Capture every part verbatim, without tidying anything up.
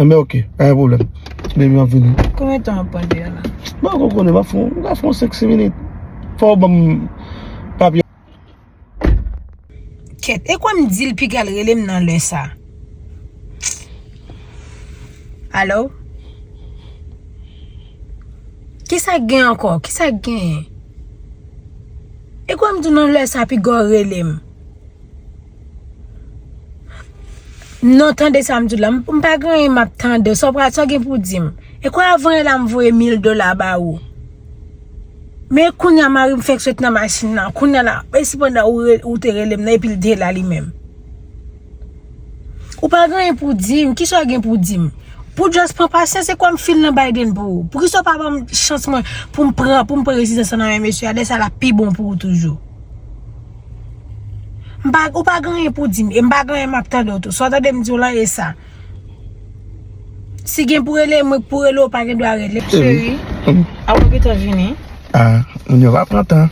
Enben, oke, pa gen pwoblèm. Depi m ap vini. Konbyen tan w ap pran deyò la? Mwen poko konnen, m ap fè, m ka fè yon senk sis minit. Fò w ban m papye. Kèt, e kwè m di l piga l rele m nan lè sa. Alo? Kisa k gen ankò? Kisa k genyen? E kwè m di w nan lè sa piga w rele m. Non, tande sa m di w la. M, m pa gen anyen m ap tande. Sa w pral, sa w gen pou w di m? E kwè avan yè la m voye mil dola ba ou. Men kounye a mari m fèk sot nan machin nan. Kounye a la, e sipandan ou, re- ou te rele m nan, epi l te la li menm. Ou pa gen anyen pou w di m. Kisa w gen pou w di m? Pou w just pran pasyans, e kwè m fil nan Biden pou ou. Poukisa w pa ban m chans mwen pou m pran, pou m pran rezidans lan nan men mesye a? Lè sa l ap pi bon pou ou toujou. M pa, ou pa gen anyen pou w di m, e m pa gen anyen m ap tande w tou. Sa w tande m di w lan, e sa. Si gen pou rele mwen, pou rele w, pa gen dwa rele. Cheri, a w gentan vini? Ah, moun yo pa pran tan.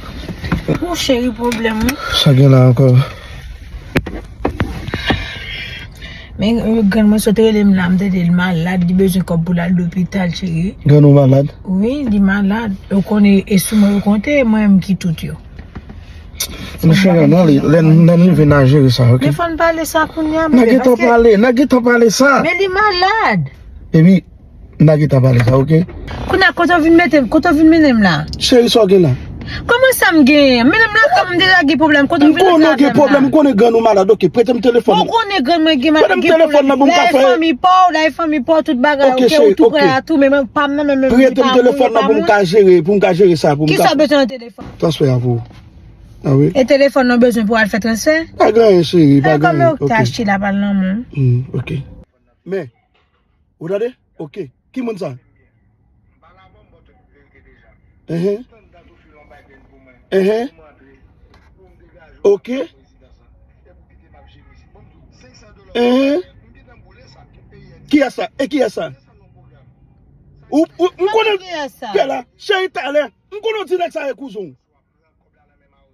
Ou cheri, pwoblèm wi. Sa gen la ankò? Men, euh, grann mwen sot rele m la, m tande l malad, li bezwen kòb pou l al lopital, cheri. Grann ou malad? Wi, li malad. Ou konnen, e sou mwen yo konte, e mwen menm ki tout yo. Mesye, nan li, lè n, lè n rive n a jere sa, oke? Men fò n pale sa kounye a, bebe, paske. N a gentan pale, n a gentan pale sa. Men li malad. Epi, n a gentan pale sa, oke? Kounye a, kote w vin mete m, kote w vin mennen m la? Cheri, sa w gen la? Kòman sa m genyen? Mennen m lakay mwen, m deja gen pwoblèm, kote w vin antre avè m la? M konnen w gen pwoblèm, m konnen grann ou malad, oke? Prete m telefòn nan. Ou konnen grann mwen gen malad, gen pwoblèm. Prete m telefòn nan pou m ka fè. La e fanmi pa w, la e fanmi pa w, tout bagay, oke? Ou tou prè a tou, men mwen pa m nan menm, li pa moun, li pa moun. Prete m telefòn nan pou m ka jere, pou m ka jere sa, pou m ka fè. Kisa w bezwen nan telefòn? Transfè a pou ou. Ah wi. E telefòn nan bezwen pou al fè transfè? Pa gen anyen, cheri, pa gen anyen. Kòman ou te achte la pa l nan men w? Hmm, oke. Men, ou tande? Oke. Ki moun sa? Enhen. Enhen. Oke. Enhen. Kiyès sa? E kiyès sa? Ou, ou, m konnen. Kiyès sa? Pè la, cheri, talè. M konnen w di nèg sa e kouzen w.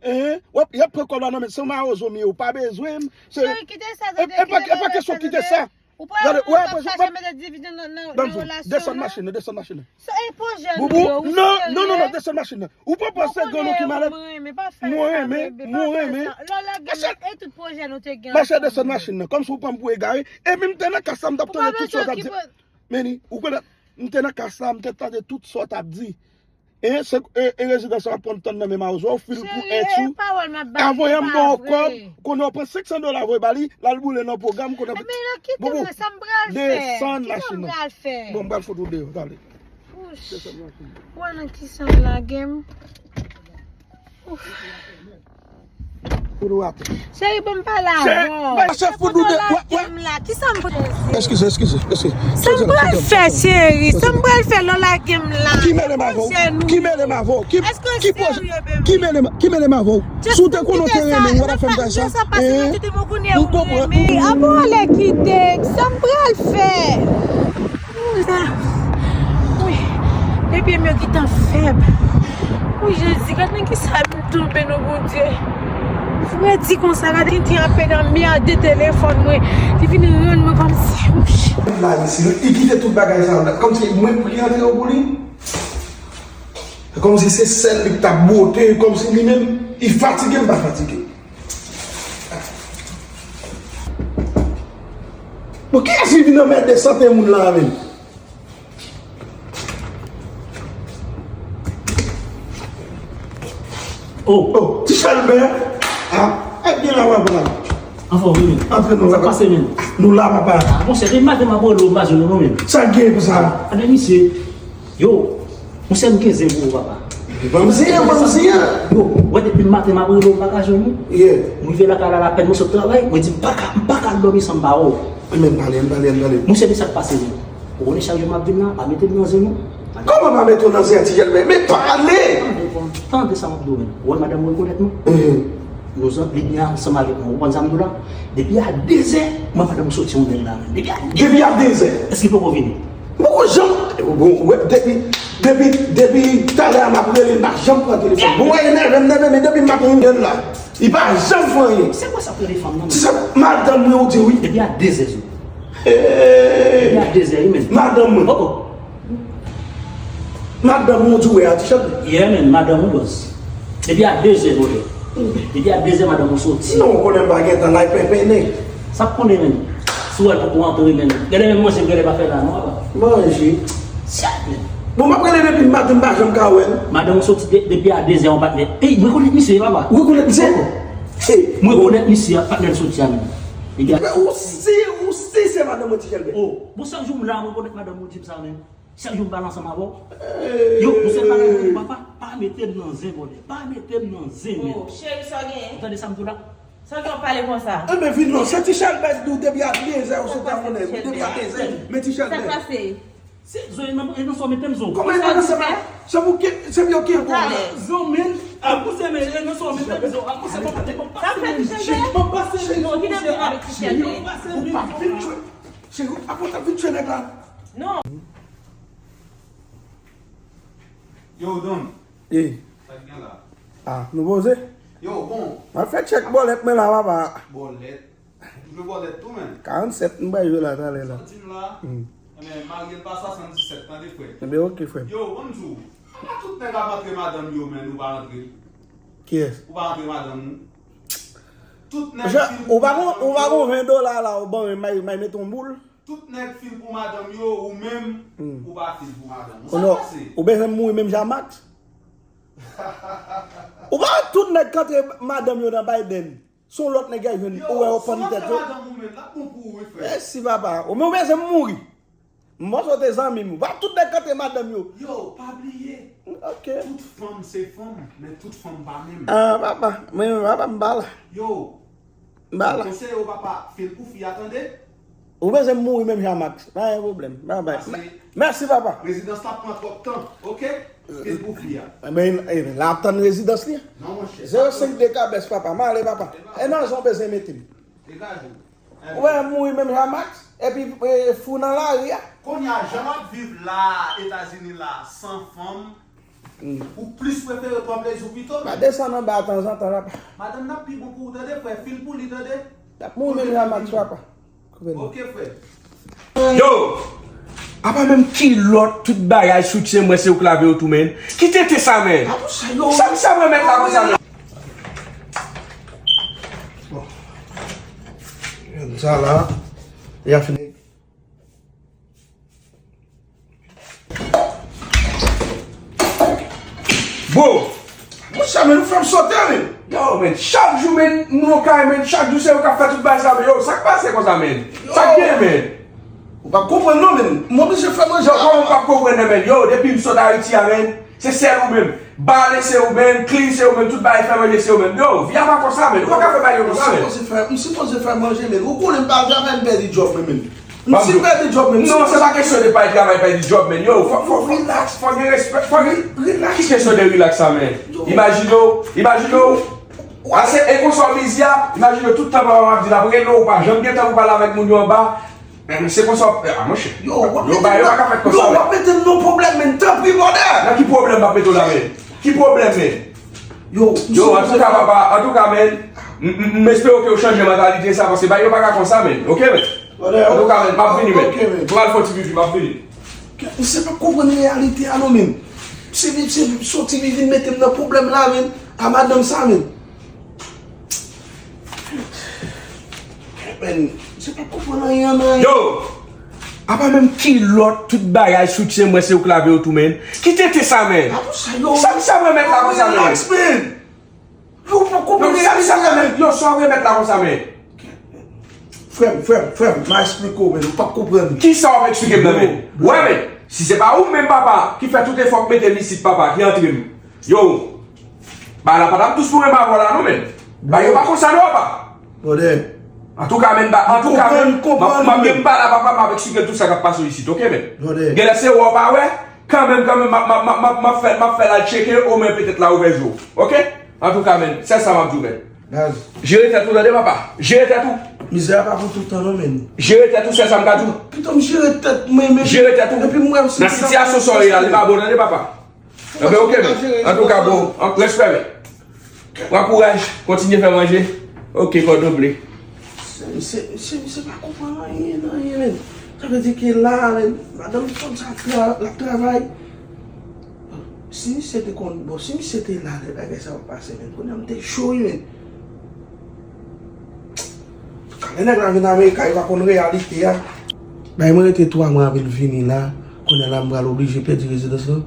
Enhen, w ap, y ap pran kòb la nan men, se yon mawozo m ye, ou pa bezwen m, se, cheri, kite sa, e, tande, e pa, kite e pa kesyon kite sa. Ou pa, gade, ou pa chache mete divizyon nan, nan, nan relasyon an. Desann machin nan, desann machin nan. Se, e, pwojè nou yo, wi, serye. Boubou, non, non, non, non, desann machin nan. Ou pa panse grann ou ki malad? Mwen renmen, pa fè sa, bebe, pa fè sa. Mwen renmen, mwen renmen. Lò, lè gen e tout pwojè nou te gen ansanm. Machè, desann machin nan, kòmsi ou pran m pou egare. Epi m te nan kas la, m t ap tande tout sa w t ap di. Meni, ou konnen, m te nan kas la, m te tande tout sa w t ap di. E, se, e, e rezidans lan ap pran tann nan men mawozo, ou fil pou èt ou. Cheri, e pawòl m ap ba w, e pa vre. Avan yè m ba w kòb, konnen w pran senk san dola voye ba li, l al boule nan pwogram, konnen. Ebyen, nan kite m nan, sa m pral fè? Desann machin nan. Kisa m pral fè? Bon, m pral fout ou deyò, tande. Wouch. Desann machin nan. Ou wè nan kisa m lage m? Ouf. Pou nou atè. Cheri, ban m pale avè w. Cheri, bay chèf pou nou de. Wè, wè. Kisa m pral fè? Eskize, eskize, eskize. Sa m pral fè, cheri? Sa m pral fè lè w lage m la? Ki mele m avè w? Ki mele m avè w? Ki, ki pwojè? Ki mele m, ki mele m avè w? Si w te konnen w te renmen m, w pa t ap fè m bagay sa. Ou konprann? Avan w ale kite, sa m pral fè? Wi, depi m yo gentan fèb. Wi, Jezi, gad nan kisa m tonbe non, Bondye. Fredi konsa, gade li te anpedan mède telefòn mwen. Li vin rann mwen kòmsi, wouch. Li kite tout bagay sa yo la. Kòmsi mwen ki rantre yo pou li. Kòmsi se sèl li ki t ap bwote, kòmsi li menm, li fatige, m pa fatige. Bon, kiyès ki vin anmède sante moun la menm? Oh. Oh, ti Chalbè. Ah, e byen la, papa. Anfòm, wi, men. Antre non, papa. Sa k pase, men? Nou la, papa. Ah, monchè, depi maten m ap rele w, m pa jwenn ou non, men. Sa k gen konsa? Gade misye. Yo, monchè, m gen zen pou ou, papa. Ban m zen an, ban m zen an. Yo, wè, depi maten m ap rele w, m pa ka jwenn ou. Yeah. M rive lakay la, lapèn mwen sot travay, mwen di m pa ka, m pa ka dòmi san m pa wè w. Ann pale, ann pale, ann pale. Monchè, men sa k pase, men. Ou konnen chak jou m ap vin la, pa mete m nan zen non. Kòman pa mete w nan zen an, Ti Jèlbè? Men pale! Tande, tande sa m ap di w, men. Ou wè madanm ou rekonèt nou? Mhm. Nou zan-, li byen ansanm avèk mwen. Ou konn sa m di w la? Depi a dezè, mwen madanm ou soti yon nèg la, men. Depi a dezè. Depi a dezè. Èske li poko vini? M poko janm, bon, wè, depi, depi, depi talè a m ap rele, m pa janm pran telefòn. Bon, wè, e nève m, nève m, men depi maten m vin la, li pa janm fè anyen. Se kwa sa telefòn nan? Se sa, madanm mwen ou di wi. Depi a dezè jou. Depi a dezè wi, men. Madanm mwen. Oh, oh. Madanm mwen, ou di w wè a, Ti Chèlbè? Yeah, men, madanm ou, bòs. Depi a dezè, bòs. Depi a dezè, madanm ou soti. Non, ou konnen m pa gen tan la, e penpennen. Sa k konnen, men? Si w wè l poko antre, men. Gade, men manje, gade, pa fè la, non, papa. Manje. Sèt, men. Bon, m ap rele depi maten, m pa janm ka wè l. Madanm ou soti de- depi a dezè, yon patnè. Ey, mwen rekonèt misye, papa. Ou rekonèt misye? Oh, oh. Hey. Mwen rekonèt misye, patnè l soti a, men. Li gen- Ou si, ou si se madanm mwen, Ti Chèlbè. Oh, bon, chak jou m la, mwen rekonèt madanm ou di m sa, men. Chak jou m pale ansanm avè w. Yo, yon sèl bagay mwen di w, papa, pa mete m nan zen, bòdè. Pa mete m nan zen, men. Oh, cheri, sa w genyen? Ou tande sa m di w la? Sa w genyen w pale konsa? Enben, vin non, se Ti Chèlbè di w depi a dezè, ou sot a konnen, depi a dezè, men Ti Chèlbè. Sa k pase? Se zo e nan, e nan sa w mete m zo. Kòman e nan sa w mete m? Se pou ki, se pou yo ki pou. Zo, men, ap pouse, men, e nan sa w mete m zo. Ap pouse, bon, bon, pase, men, bon, pase, men, non, kite m vin avèk Ti Chèlbè. Bon, pase, men, bon, pase, men. Cheri, ou pa kontan vin tchwe nèg la? Non. Yo, Don. Ey. Sa k gen la? Ah, nou poze? Yo, bon. M ap fè tchèk bòlèt mwen la, papa. Bòlèt? Ou jwe bòlèt tou, men? Karannsèt, m bay jwe la, talè la. Sa w di m la? Hmm. Ebyen, marye l pa swasanndisèt, tande, frè. Ebyen, oke, frè m. Yo, ban m di w, kòman tout nèg ap antre madanm yo, men nou pa antre? Kiyès? Ou pa antre madanm ou? Tout nèg fin pou madanm yo. Ou pa gon, ou pa gon ven dola la, ou ban mwen, may, may mete yon boul? Tout nèg fin pou madanm yo, ou menm, hmm, ou pa fin pou madanm ou. Sa k pase? Ou bezwen mouri menm jan Max? Ou pa wè tout nèg k antre madanm yo nan Biden? Se yon lòt nèg y al jwenn, ou wè yo pann tèt yo. Yo, si w antre madanm ou menm, l ap bon pou ou, wi, frè. Mèsi, papa. Ou menm ou bezwen mouri. M panse w te zanmi m. Ou pa wè tout nèg k antre madanm yo? Yo, pa bliye. Ok. Tout fanm se fanm, men tout fanm pa menm. Ah, papa. Mwen, papa, m pa la. Yo, m pa la. Konseye w, papa, fil pou fi a, tande? Ou bezwen mouri menm jan Max. Pa gen pwoblèm. Babay. Paske mèsi, papa. Rezidans la pran twòp tan, oke? Fil pou fi a. Ebyen, ebyen, l ap tann rezidans li. Non, monchè. Zewo senk de Kabès, papa. M ale, papa. E nan zon bezwen mete m. Degaje w. Ou wè, mouri menm jan Max. Epi, e, fou nan lari a. Kounye a, jan w ap viv la, Etazini la, san fanm, hmm, ou plis prefere pran plezi w pito, men. Pa desann anba tanzantan, papa. Madanm nan pi bon pou ou, tande, frè. Fil pou li, tande. L ap mouri menm jan Max, papa. Koupe non. Ok, frè. Yo! Apa menm kilòt, tout bagay, soutyen mwen, se ou k lave yo tou, men. Ki tenten sa, men? Sa misye ap remèt la konsa, men? Bon. Sa la, li a fini. Bon. Monchè, men, ou fè m sote, men. Yo, men, chak jou, men, nou nan kay, men, chak jou se ou k ap fè tout bagay sa, men. Yo, sa k pase konsa, men? Sa k gen, men? Ou p ap konprann, non, men. M oblije fè manje. Yo, kòman ou p ap konprann, men? Yo, depi m sot Ayiti a, men, se sèl ou menm. Bale se ou menm, klin se ou menm, tout bagay fè manje se ou menm. Yo, vi a pa konsa, men. Ou pa ka fè bagay yo konsa, men. M sipoze fè, m sipoze fè manje, men. Ou konnen m pa al travay, m pèdi djòb mwen, men. M si pèdi djòb, men. Non, se pa kesyon de pèdi travay, pèdi djob, men. Yo, fò, fò, fò, fò gen respè, fò gen, relax. Ki kesyon de relax sa, men? Imajine w, imajine w. Ase, e konsa w bizi a, imajine w tout tan papa m ap di l ap rele w, ou pa janm gen tan pou pale avèk moun yo anba. Men se konsa w ap, a, monchè. Yo, w ap mete m nan, yo, w ap mete m nan pwoblèm, men, tanpri, brother. Nan ki pwoblèm m ap mete w la, men? Ki pwoblèm, men? Yo, yo, antouka, papa, antouka, men, m, m, m espere ke w chanje mantalite sa, paske bagay yo pa ka konsa, men. Ok, men? Antouka, men, m ap vini, men. Ok, men. Pral fè ti pipi, m ap vini. Misye p ap konprann reyalite a, non, men. Misye vin, misye soti, vin, vin mete m nan pwoblèm la, men. A madanm sa, men. Men, misye p ap konprann anyen, anyen. Yo! Apa menm kilòt, tout bagay, soutyen mwen, se ou k lave yo tou, men. Ki tenten sa, men? Sa misye ap remèt la konsa, men? Relax, men. Yo, ou poko konprann sa misye ap remèt, yo, sa w remèt la konsa, men. Frè m, frè m, frè m, m a eksplike w, men ou p ap konprann. Kisa w ap eksplike m nan, men? Wè, men, si se pa ou menm, papa, ki fè tout efò k mete m isit, papa, ki antre m. Yo, bagay la pa t ap dous pou mwen avè w la, non, men. Bagay yo pa konsa, non, papa. Brother. Antouka, men, ba, antouka, men, m ap, m ap gen pale a papa, m ap eksplike l tout sa k ap pase w isit, ok, men? Genlè se wè w pa wè, kanmenm, kanmenm, m ap, m ap, m ap, m ap, m ap fè, m ap fè l al tcheke, omwen petèt l a ouvè je w, ok? Antouka, men, sèl sa m ap di w, men. Jere tèt ou, tande, papa. Jere tèt ou. Mizè a pa pou tout tan, non, men. Jere tèt ou, sèl sa m ka di w. Pito m jere tèt mwen, men. Jere tèt ou. Epi m wè m si nan sitiyasyon sa w ye a, li pa bon, tande, papa. Enben, ok, men. Antouka, bon, an, respè, men. Pran kouraj, kontinye fè manje. Ok, kòdon ble. Misye, misye, misye pa konprann anyen nan anyen, men. Sa vle di ke la, men, madanm Sandra ap tra- l ap travay. Si misye te konn, bon, si misye te la lè bagay sa yo pase, men, kounye a m te cho, wi, men. Lè nèg la vin Amerika, li pa konn reyalite a. Bay mwen rete twa mwa apre l vini la. Kounye a la, m pral oblije pèdi rezidans lan.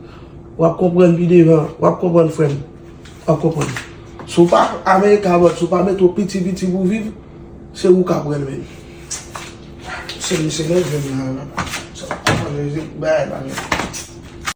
W ap konprann pi devan, w ap konprann, frè m. W ap konprann. Si w pa Amerika, bòt, si w pa mete w piti piti pou w viv, se ou k ap wè l, men. Se misye nève m la, la. Sa w ap konprann, bay la, men.